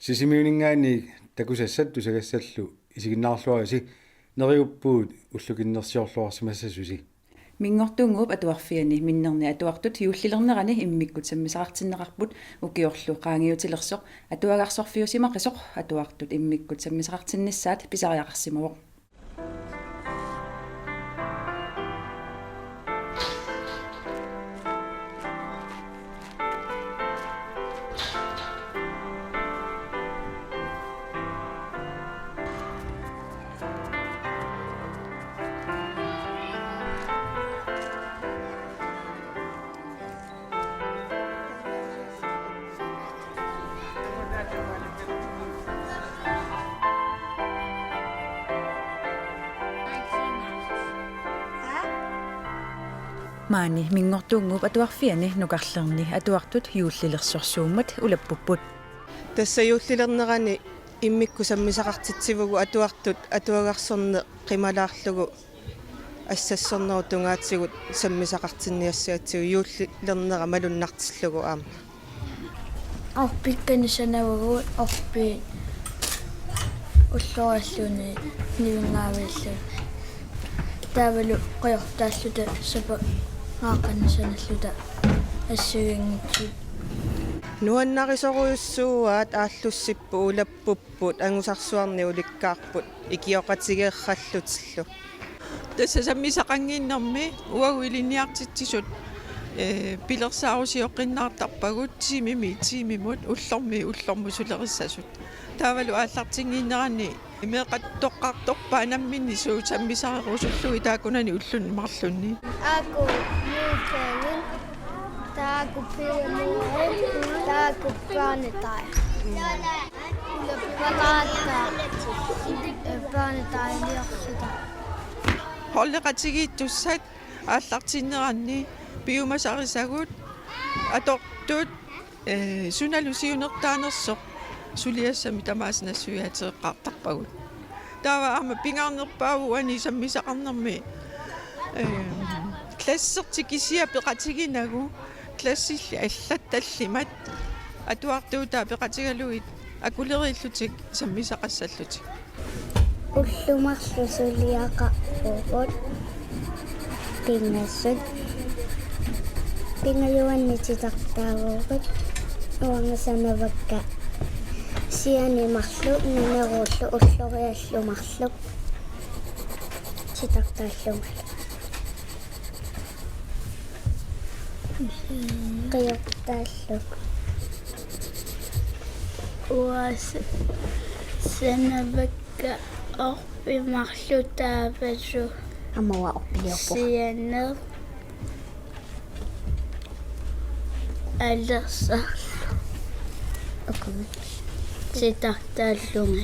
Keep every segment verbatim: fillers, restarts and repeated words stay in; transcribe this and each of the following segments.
Sisimiuninngaanniit takusassat tusagassallu isiginnaarluarisi neriuppugut ullukinnersiorluarsimassasusi. Minngortuunnguup Atuarfiani minnerni atuartut juullilernerani immikkut sammisaqartinneqarput ukiorlu qaangiutilersoq atuagarsorfiusimaqisoq atuartut immikkut sammisaqartinnissaat pisariaqarsimavoq. Maani Minngortuunnguup Atuarfiani nukarlerni atuartut juullilersorsuummat ulappupput. Tassa juullilernerani immikkut sammisaqartitsivugut atuartut atuagarsorneq qimalaarlugu assassornerup tungaatigut sammisaqartinniassagatsigu juullilernera malunnartillugu aamma. Orpikkanik sanavugut orpiit ulloriarluni nivinngaavillugit. Taavalu qujortaalluta sapangaaqqanik sanalluta assuianngitsut. Nuannarisorujussuuaat aallussipput ulappupput angusarsuarnik ulikkaarput ikioqatigeerallutillu. Tassa sammisaqannginnermi uagut ilinniartitsisut, ee, pilersaarusioqqinnaartarpagut tiimimiit tiimimut ullormiit ullormut sulerissasut. Taavalu aallartinnginnerani meeqqat toqqartorpaat namminneq suut sammisarerusullugit taakkunani ullunni marlunni. Aajuku juulliit, taava aajuku piumanerit, taava aajuku børnedej. Palaata, børnedejliorluta. Holdeqatigiittussat aallartinneranni piumasarisagut atortut, ee, sunalu siunertaanersoq suliassamik tamaasa nassuiaateqartarpagut. Taava aamma pingaarnerpaavoq uani sammisaqarnermi, ee, klassertik kisiat peqatiginagu, klassilli allat tallimat atuartuutaat peqatigalugit akuleriillutik sammisaqassallutik. Ullut marluk suliaqarpugut pingasut. Pingajuanni titartaavugut uanga sanavakka sianeq marluk, naneruullu ulloriallu marluk titartaallungalu. Qujortaallu. Uanga sanavakka orpik marluk taavalu. Aamma uanga orpiliorpunga. Sianeq. Alersarlu. Okay. Titartaallungalu.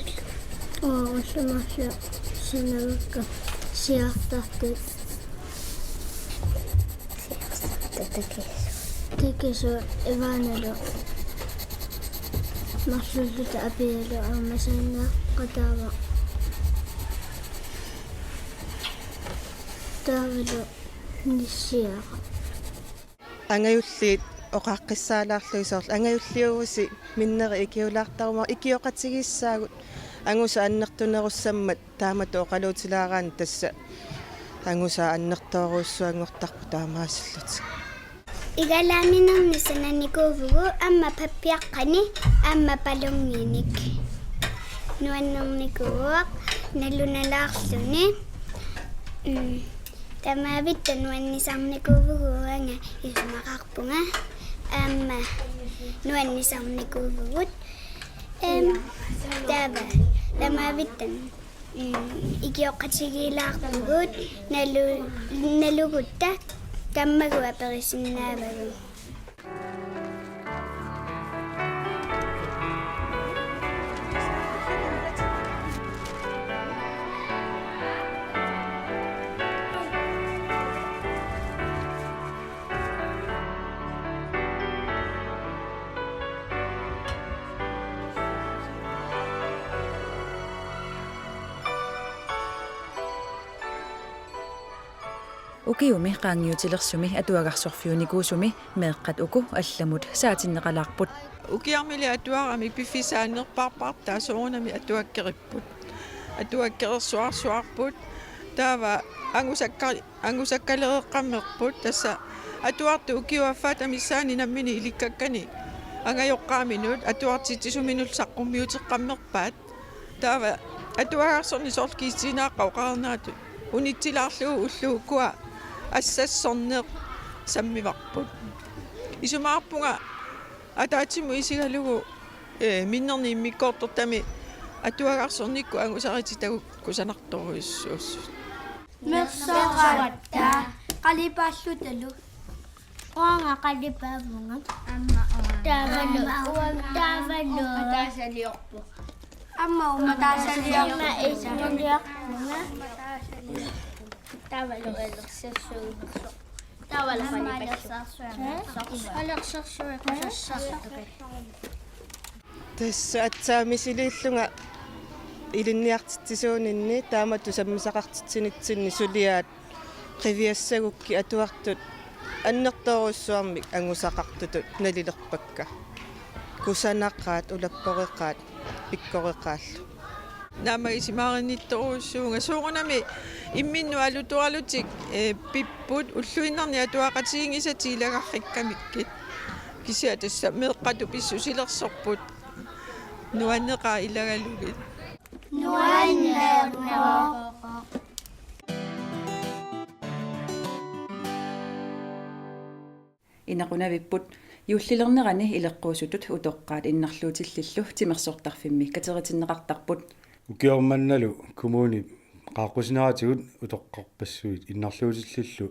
Uanga ullut marluk sanavakka siaartartut. Takisuut. Takisuut ivaanalu. Marluulluta apialu aamma sannaaqataava. Taavalu nissiara. Angajulliit oqaaqqissaalaarlugit soorlu angajulliuvusi minneri ikiulaartaruma ikioqatigiissaagut angusat annertunerussammat taamatut oqaluutilaaraanni tassa angusaat annertoorujussuanngortarput taamaasillutik. Igalaaminernit sananikuuvugut aamma pappiaqqanik aamma balloninik. Nuannernikuuvoq nalunalaarluni. Mm. Tamavitta nuannisarnikuuvugut uanga isumaqarpunga. Aamma nuannisarnikuuvugut. Em, taava. Tamavitta, mm, ikioqatigiilaarpugut nalu-, nalugutta kammagut aperisinnaavagut. Ukiumi qaangiutilersumi atuagarsorfiunikuusumi meeqqat uku allamut saatinneqalaarput. Ukiarmili atuarami piffissaq annerpaarpartaa soorunami atuakkeripput. Atuakkerersuarsuarput taava angusakka-, angusakkalereqqammerput, tassa atuartut ukiup affaata missaani nammineq ilikkakkanik angajoqqaaminut atuartitsisuminullu saqqummiuteqqammerpaat. Taava atuagarsorneq soorlu kiissiinaaqqat oqarneratut unitsilaarlugu ulloq ukua assassorneq sammivarput. Isumaqarpunga ataatsimut isigalugu, ee, minnerni immikkoortortami atuagarsornikkut angusarititagut kusanartorujussuussut. Mersoratta qalipaallutalu. Uanga qalipaavunga. Amma uanga. Taavalu, uanga taavalu. Taasaliorpu. Amma uanga taasaliorpu. Amma ismaliorpunga. Taavalu alersassuunersoq. Taavalu qalipaallutalu. Alersassuunersoq. Tassa aatsaat misiliillunga ilinniartitsisuuninni taamatut sammisaqartitsinitsinni suliaat qiviassagukkit atuartut annertoorujussuarmik angusaqartutut nalilerpakka. Kusanaqaat, ulapporeqaat, pikkoreqaallu. Naammagisimaarinittorujussuuvunga soorunami imminnut alutoralutik, ee, pipput ulluinnarni atuaqatiginngisatik ilagarrikkamikkit. Kisianni tassa meeqqatut pissusilersorput nuanneqaaq ilagalugit. Nuannerpoq. Inaqunavipput juullilernerani ileqquusutut utoqqaat innarluutillillu timersortarfimmi kateritinneqartarput. Ukioq mannalu kommunip qaaqqusineratigut utoqqarpassuit innarluutillillu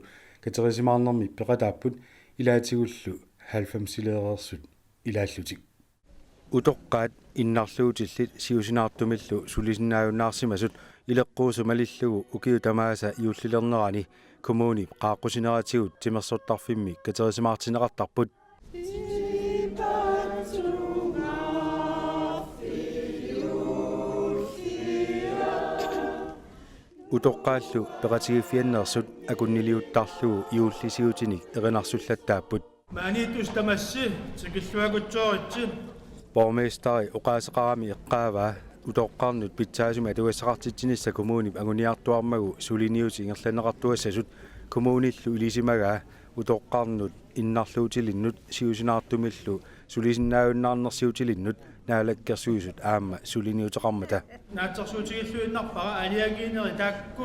katerisimaarnermik peqataapput ilaatigullu halvfemsileereersut ilaallutik. Utoqqaat innarluutillit siusinaartumillu sulisinnaajunnaarsimasut ileqquusut malillugu ukiut tamaasa juullilernerani kommunip qaaqqusineratigut timersortarfimmi katerisimaartinneqartarput. Utoqqaallu peqatigiiffianneersut akunniliuttarlugu juullisiutinik erinarsullattaapput. Maaniittusi tamassi tikilluakutsooritsi. Borgmesteri oqaaseqarami eqqaavaa utoqqarnut pitsaasumik atugassaqartitsinissaq kommunip anguniartuarmagu suliniutit ingerlanneqartugassasut, kommunillu ilisimagaa utoqqarnut innarluutilinnut siusinaartumillu sulisinnaajunnaarnersiutilinnut Naalakkersuisut aamma suliniuteqarmata. Naatsorsuutigilluinnarpara aalajangiineri taakku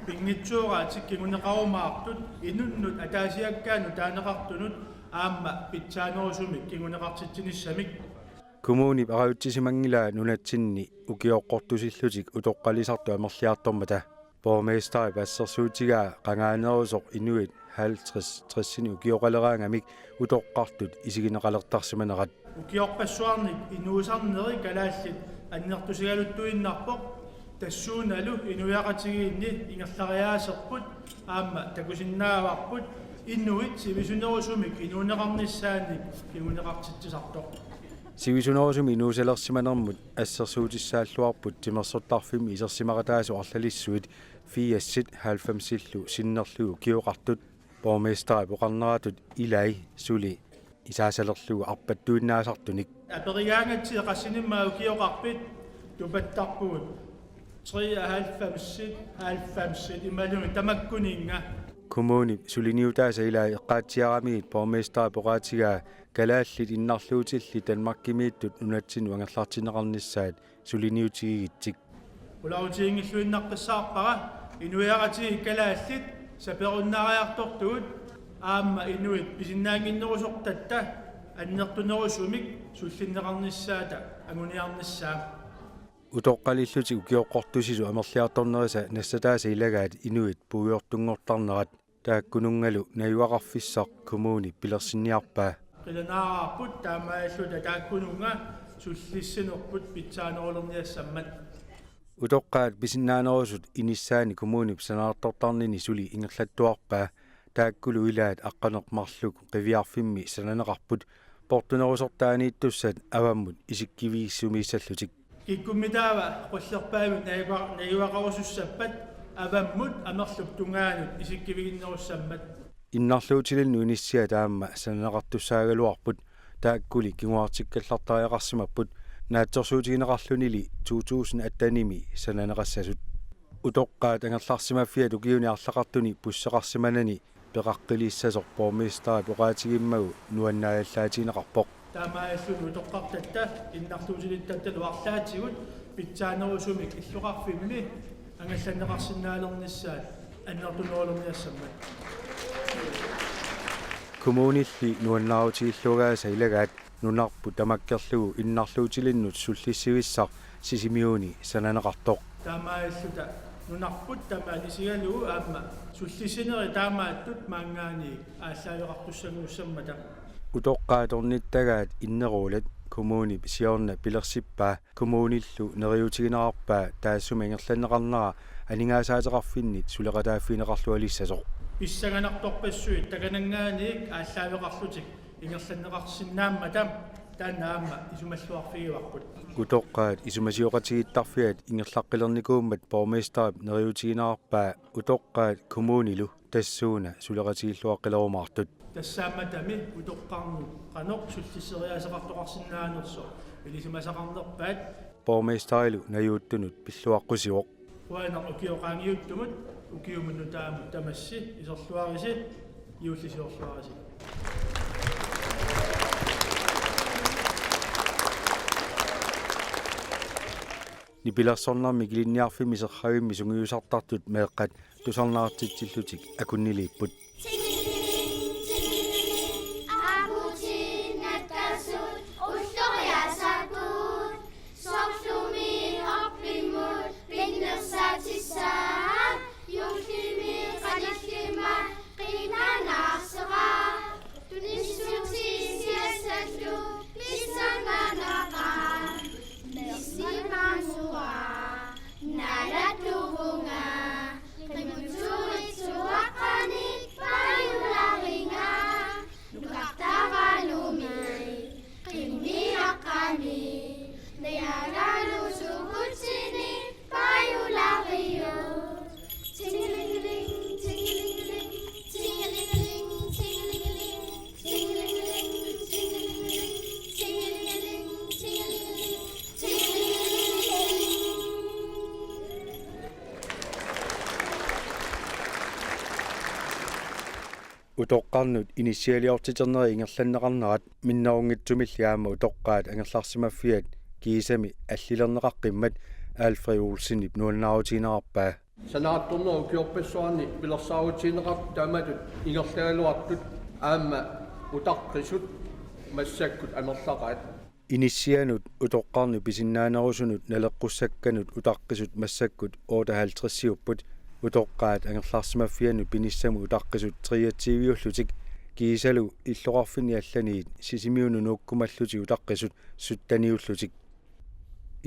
pinngitsooraatik kinguneqarumaartut inunnut ataasiakkaanut taaneqartunut aamma pitsaanerusumik kinguneqartitsinissamik. Kommunip arajutsisimanngilaa nunatsinni ukioqqortusillutik utoqqalisartut amerliartormata. Borgmesterip assersuutigaa qangaanerusoq inuit halvtreds tresinik ukioqaleraangamik utoqqartut isigineqalertarsimanerat. Ukiorpassuarni inuusarneri kalaallit annertusigaluttuinnarpoq, tassuunalu inuiaqatigiinni ingerlariaaserput aamma takusinnaavarput inuit sivisunerusumik inuuneqarnissaannik kinguneqartitsisartoq. Sivisunerusumik inuusalersimanermut assersuutissaalluarput timersortarfimmi isersimaqataasut arlalissuit firsit halvfemsillu sinnerlugit ukioqartut, borgmesterip oqarneratut ilai suli isaasalerlugu arpattuinnaasartunik. Aperigaangatsigit qassinimmaa ukioqarpit, tupattarpugut treoghalvfemsit, halvfemsit imaluunniit tamakkuninnga. Kommunip suliniutaasa ilai eqqaatsiaramigit borgmesterip oqaatigaa kalaallit innarluutillit Danmarkimiittut nunatsinnut angerlartinneqarnissaat suliniutigigitsik. Ulautiinngilluinnaqqissaarpara inuiaqatigiit kalaallit saperunnaariartortugut aamma inuit pisinnaannginnerusortatta annertunerusumik sullinneqarnissaata anguniarnissaa. Utoqqalillutik ukioqqortusisut amerliartornerisa nassataasa ilagaat inuit puigortunngortarnerat. Taakkununngalu najugaqarfissaq kommuni pilersinniarpaa. Qilanaaraarput taamaalilluta taakkununnga sullissinerput pitsaanerulerniassammat. Utoqqaat pisinnaanerusut inissaanni kommunip sanaartortarnini suli ingerlattuarpaa. Taakkulu ilaat aqqaneq-marluk qiviarfimmi sananeqarput. Portunerusortaaniittussat avammut isikkivigissumiissallutik. Kikkummitaava qullerpaamik najua-, najugaqarusussappat Avammut amerlup tungaanut isikkiviginnerussammat. Innarluutilinnut inissiat aamma sananeqartussaagaluarput, taakkuli kinguartikkallartariaqarsimapput naatsorsuutigineqarlunili to tusind attenimi sananeqassasut. Utoqqaat angerlarsimaffiat ukiuni arlaqartuni busseqarsimanani peqaqqilissasoq borgmesterip oqaatigimmagu nuannaajallaatigineqarpoq. Taamaalilluni utoqqartatta innarluutilittattalu arlaatigut pitsaanerusumik illoqarfimmi angallanneqarsinnaalernissaat annertunerulerniassammat. Kommunilli nuannaarutigilluagaasa ilagaat nunarput tamakkerlugu innarluutilinnut sullissivissaq Sisimiuni sananeqartoq. Taamaalilluta nunarput tamaat isigalugu aamma sullissinerit taamaattut maanngaanniit aallaaveqartussanngussammata. Utoqqaat atornittagaat inneruulat kommunip siorna pilersippaa, kommunillu neriuutiginerarpaa taassuma ingerlanneqarnera aningaasaateqarfinnit suleqataaffigineqarlualissasoq. Pissanganartorpassuit takananngaanniit aallaaveqarlutik ingerlanneqarsinnaammata taanna aamma isumalluarfigivarput. Utoqqaat isumasioqatigiittarfiat ingerlaqqilernikuummat borgmesterip neriuutiginerarpaa utoqqaat kommunilu tassuuna suleqatigilluaqqilerumaartut. Tassaammatami utoqqarnut qanoq sullisseriaaseqartoqarsinnaanersoq ilisimasaqarnerpaat. Borgmesterilu najuuttunut pilluaqqusivoq. Qujanaq ukioq qaangiuttumut, ukiumut nutaamut tamassi iserluarisi, juullisiorluarisi. Nipilersornermik ilinniarfimmi Serravimmi sungiusartartut meeqqat tusarnaartitsillutik akunniliipput. Utoqqarnut inissialiortiternerit ingerlanneqarnerat minnerunngitsumilli aamma utoqqaat angerlarsimaffiat kiisami allilerneqaqqimmat Alfred Olsenip nuannaarutiginerarpaa. Sanaartornerup ukiorpassuarni pilersaarutigineqartut taamatut ingerlagaluartut aamma utaqqisut massakkut amerlaqaat. Inissianut utoqqarnut pisinnaanerusunut naleqqussakkanut utaqqisut massakkut otteoghalvtredsiupput, utoqqaat angerlarsimaffiannut pinissamut utaqqisut treogtyviullutik kiisalu illoqarfinni allaniit Sisimiunut nuukkumallutik utaqqisut sytteniullutik.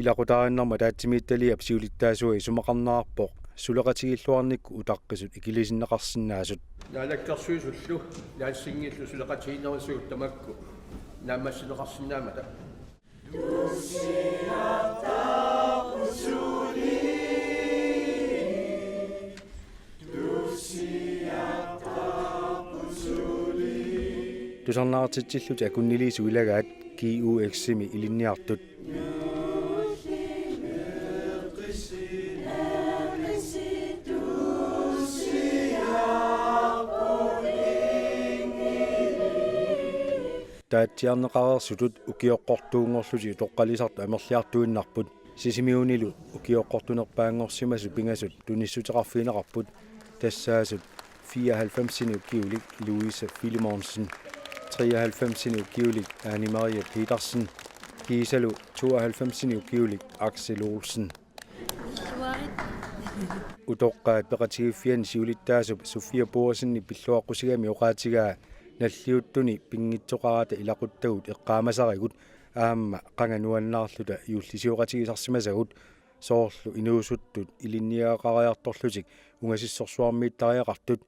Ilaqutariinnermut ataatsimiititaliap siulittaasua isumaqarnerarpoq suleqatigiilluarnikkut utaqqisut ikilisinneqarsinnaasut. Naalakkersuisullu Laansinngillu suleqatigiinnerisigut tamakku naammassineqarsinnaammata. Tusarnaartitsillutik akunniliisut ilagaat G U X-imi ilinniartut. Taatsiarneqareersutut ukioqqortuunngorlutik utoqqalisartut amerliartuinnarput. Sisimiunilu ukioqqortunerpaanngorsimasut pingasut tunissuteqarfigineqarput, tassaasut fireoghalvfemsini ukiulik Louise Filemonsen, treoghalvfemsini ukiulik Anne Marie Petersen, kiisalu tooghalvfemsini ukiulik Axel Olsen. Utoqqaat peqatigiiffianni siulittaasup Sofia Boasenip pilluaqqusigamik oqaatigaa nalliuttuni pinngitsoqarata ilaquttagut eqqaamasarigut aamma qanga nuannaarluta juullisioqatigisarsimasagut, soorlu inuusuttut ilinniagaqariartorlutik ungasissorsuarmiittariaqartut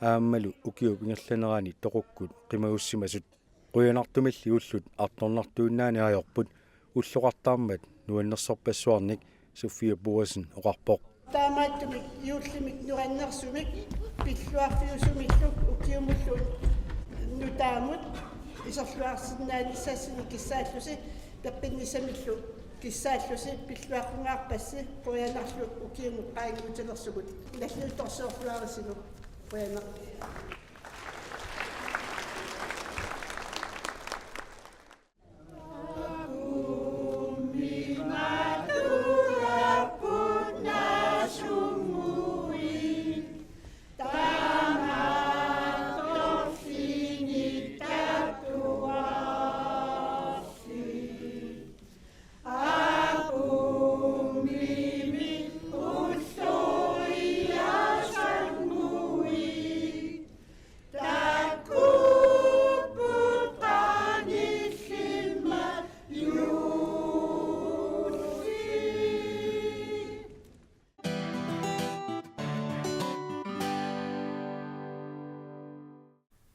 aammalu ukiup ingerlanerani toqukkut qimagussimasut. Qujanartumilli ullut artornartuinnaani ajorput, ulloqartarmat nuannersorpassuarnik, Sofia Boasen oqarpoq. Taamaattumik juullimik nuannersumik pilluarfiusumillu ukiumullu nutaamut iserluarsinnaanissassinik kissaallusi peqqinnissamillu kissaallusi pilluaqqungaarpassi qujanarlu ukiumut qaangiutilersugut nalliuttorsiorluarisilu qujanaq.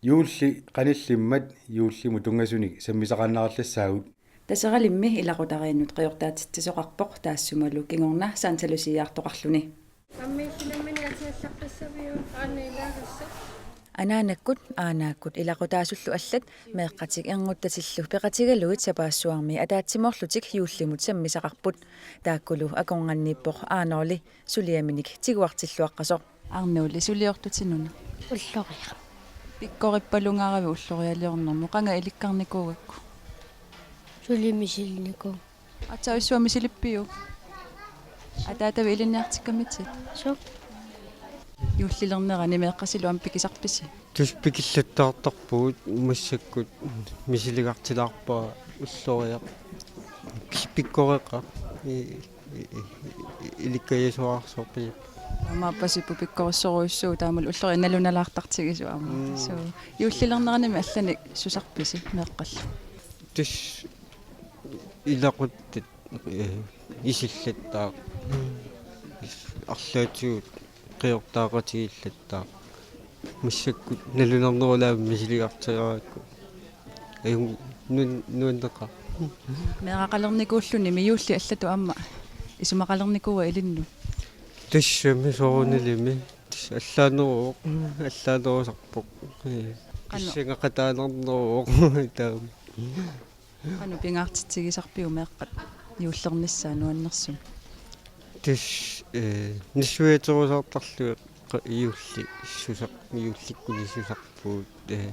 Juulli qanillimmat juullimut tunngasunik sammisaqaannarallassaavut. Taseralimmi ilaqutariinnut qiortaatitsisoqarpoq taassumalu kingorna Santa Luciaartoqarluni. Ammiillinamminik atiallaqqissaviuk aana ilaagassat? Anaanakkut, aanaakkut ilaqutaasullu allat meeqqatik ernuttatillu peqatigalugit sapaassuarmi ataatsimoorlutik juullimut sammisaqarput. Taakkulu akornanniippoq Aanorli suliaminik tiguartilluaqqasoq. Arnuli suliortutinuna. Ulloriaq. Pikkoripalungaaravit ullorialiornermut, qanga ilikkarnikuugakku? Suli misilinikuuvoq. Aatsaat ussua misilippiuk? Ataatavit ilinniartikkamitsit? Suu. Juullilernerani meeqqasilu aamma pikisarpisi? Tassa pikillattaartarpugut massakkut misiligartilaarpara ulloriaq. Pis-, pikkoreqaaq. I-, i-, i-, ilikkajasuararsuarpisi. Aamma appasipput pikkorissorujussuuvoq taamalu ulloriaq nalunalaartartigisoq aamma. Mm. Suu. Juullilerneranimi allanik susarpisi meeqqallu? Tassa ilaquttat, eh, isillattaaq. Arlaatigut qiortaaqatigiillattaaq. Massakkut nalunarnerulaamik misiligartigarakku. Ajunngilaq, nuan-, nuanneqaaq. Meeraqalernikuullunimi juulli allatut aamma isumaqalernikuua ilinnut? Tassami soorunalimi. Tassa allaaneruvoq, allaanerusarpoq. Ee, qanoq? Pissangaqataanarneruvoq taama. Qanoq pingaartitsigisarpiuk meeqqat juullernissaat nuannersumik? Tassa, ee, nassuiaterusaartarlugit qa-, juulli susar-, juullikkut susarpugut, ee,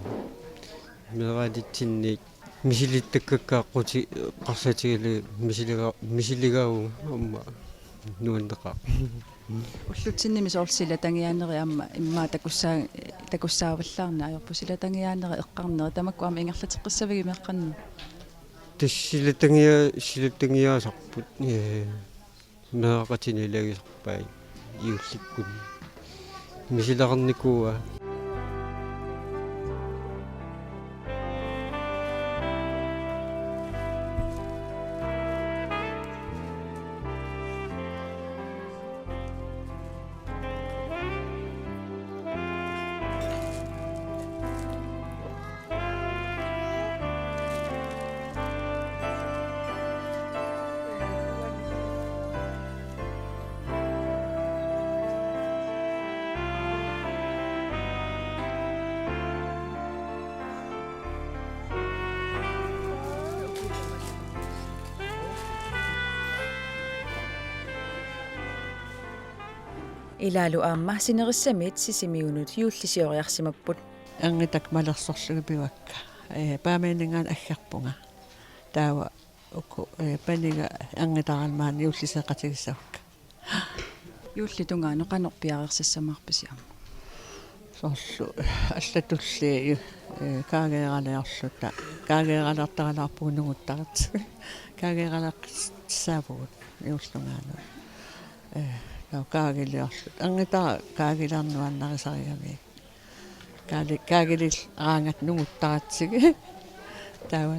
meeraalitsinniit misilittakkakka qutiqarsatigalugit misiliga-, misiligaavunga aamma nuanneqaaq. Ullutsinnimi soorlu silatangiaanerit aamma immaqa takussaa-, takussaavallaarneq ajorput, silatangiaanerit eqqarnerit tamakku aamma ingerlateqqissavigit meeqqannut? Tassa silatangia-, silatangiaasarput, ee, meeraqatini ilagisarpai juullikkut. Misileqarnikuuaa. Ilaalu aamma sinerissamiit Sisimiunut juullisioriarsimapput. Erngitakka malersorlugit pivakka. Ee, Paamianinngaanniit aggerpunga. Taava uku, ee, paniga erngitarama maani juulliseeqatigissavakka. Juullip tungaanut qanoq piareersassamaarpisi aamma? Soorlu allatulli, ee, kaageeraliorluta. Kaageeraliortaralaarpugut nunguttaratsigit. Kaageeraleqqissaavugut juullip tungaanut. Ee, taava kaagiliorluta. Erngitaa kaagileq nuannarisarigalugu. Kaali-, kaagileraangat nunguttaratsigit. Taava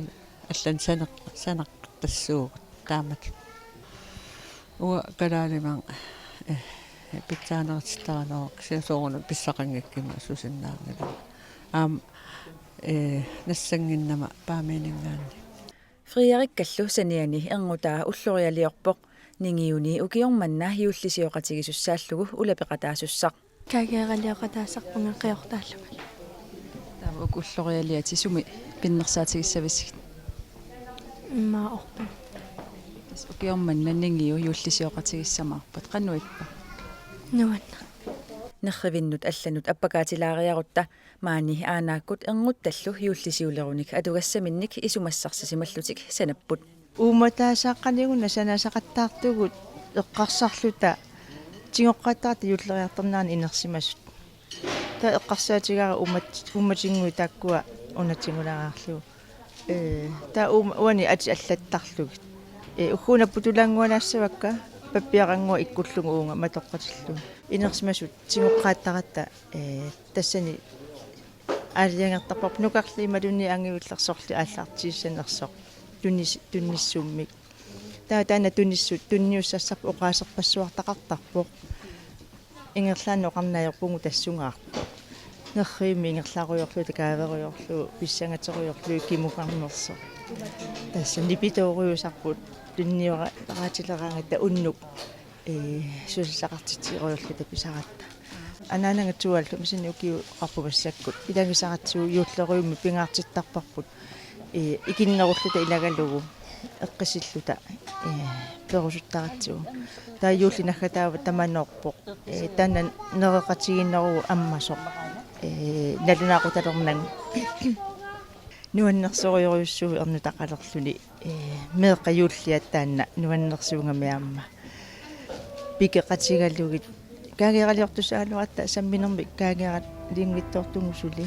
allanik saneq-, saneqqattassuugut taamatut. Uanga kalaalimmat, eh, pitsaaneritittaraluarpara kisianni soorunami pissaqanngikkuma susinnaanngilanga. Aamma, eh, nassannginnama Paamianinngaanniit. Frederikkallu saniani erngutaa ullorialiorpoq. Ningiuni ukioq manna juullisioqatigiisussaallugu ulapeqataasussaq. Kaageeralioqataasarpunga qiortaallunga. Taava uku ullorialiatit sumi pinnersaatigissavisigut? Immaqa orpimut. Tassa ukioq manna Ningiu juullisioqatigissamaarpat, qanoq ippa? Nuanneq. Nerrivinnut allanut appakaatilaariarutta maani aanaakkut ernuttallu juullisiulerunik atugassaminnik isumassarsisimallutik sanapput. Uummataasaqqanigu nasanaasaqattaartugut eqqarsarluta tigoqqaattarata juulleriartornerani inersimasut. Taava eqqarsaatigaara uummat-, uummatinnguit taakkua una tigulaarlugu. Ee, taava uuma-, uani atit allattarlugit. Ee, ugguuna putulaannguanaassavakka, pappiarannguaq ikkullugu uunga matoqqatillugu. Inersimasut tigoqqaattarata, ee, tassani aalajangertarparput nukarliit imaluunniit angajulleq sorliit aallartissinersoq tunis-, tunissummik. Taava taanna tunissut tunniussassarput oqaaserpassuartaqartarpoq. Ingerlaannaq oqarneq ajorpugut tassungaarpoq. Nerrivimmi ingerlarujoorlugu, takaaverujoorlugu, pissangaterujoorlugu kimukarnersoq. Tassa nipitoorujussuusarput tunniora-, -raatileraangatta unnuk, ee, susassaqartitsigerujoorluta pisaratta. Anaanaga tuallu misini ukiut oqarput massakkut ilagisaratsigu juulleriummi pingaartittarparput, ee, ikinnerulluta ilagalugu eqqisilluta, ee, perusuttaratsigu. Taava juulli naggataavoq tamanoorpoq. Ee, taanna nereqatigiinneruvoq ammasoq. Ee, nalunaaqutalernagu. Nuannersorujorujussuuvoq ernutaqalerluni. Ee, meeqqat juulliat taanna nuannersuugami aamma. Pikeqatigalugit. Kaageeraliortussaagaluaratta samminermik kaageeraliunngitsoortugut suli.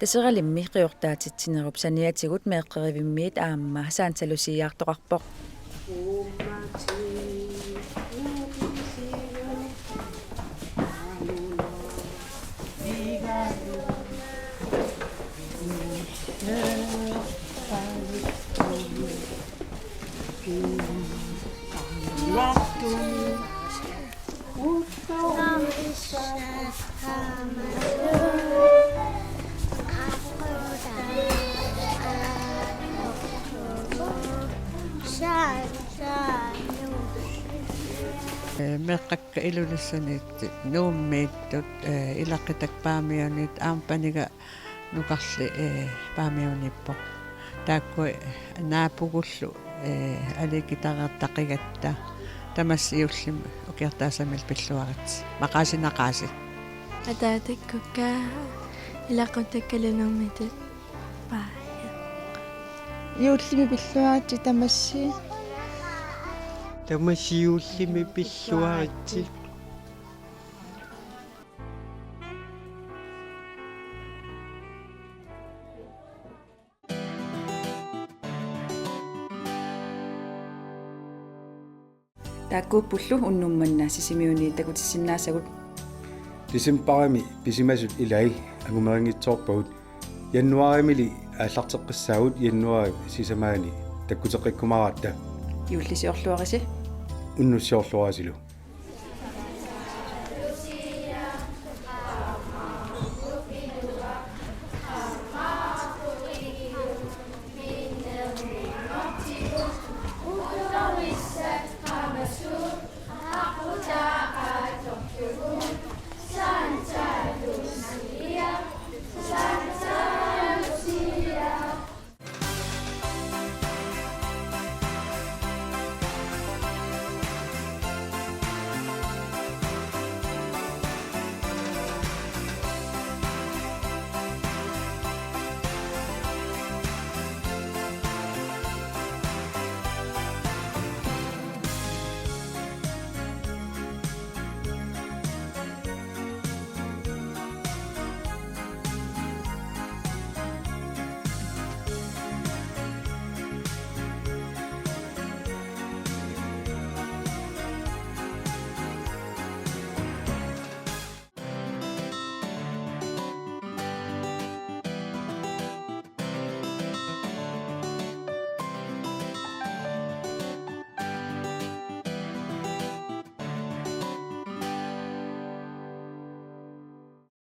Taseralimmi qiortaatitsinerup saniatigut meeqqerivimmiit aamma saansalusiiaartoqarpoq. Ee, meeqqakka Ilulissaniittut, Nuummiittut, ee, ilaquttakka Paamiuniit aamma paniga nukarli, ee, Paamiuniippoq. Taakku, ee, naapugullu, ee, aliikkutareertaqigatta tamassi juullimi ukiortaassamillu pilluaritsi. Maqaasinaqaasi. Ataatakkukka ilaquttakkalu Nuummiittut. Paaya. Juullimi pilluaritsi tamassi. Tamassi juullimi pilluaritsi. Taakkuuppullu unnuk manna Sisimiuni takutissinnaasagut. Decembarimi pisimasut ilai angumerinngitsoorpagut. Januarimili aallarteqqissaagut, januarip sisamaani takkuteqqikkumaaratta. Juullisiorluarisi. Unnussiorluarisilu.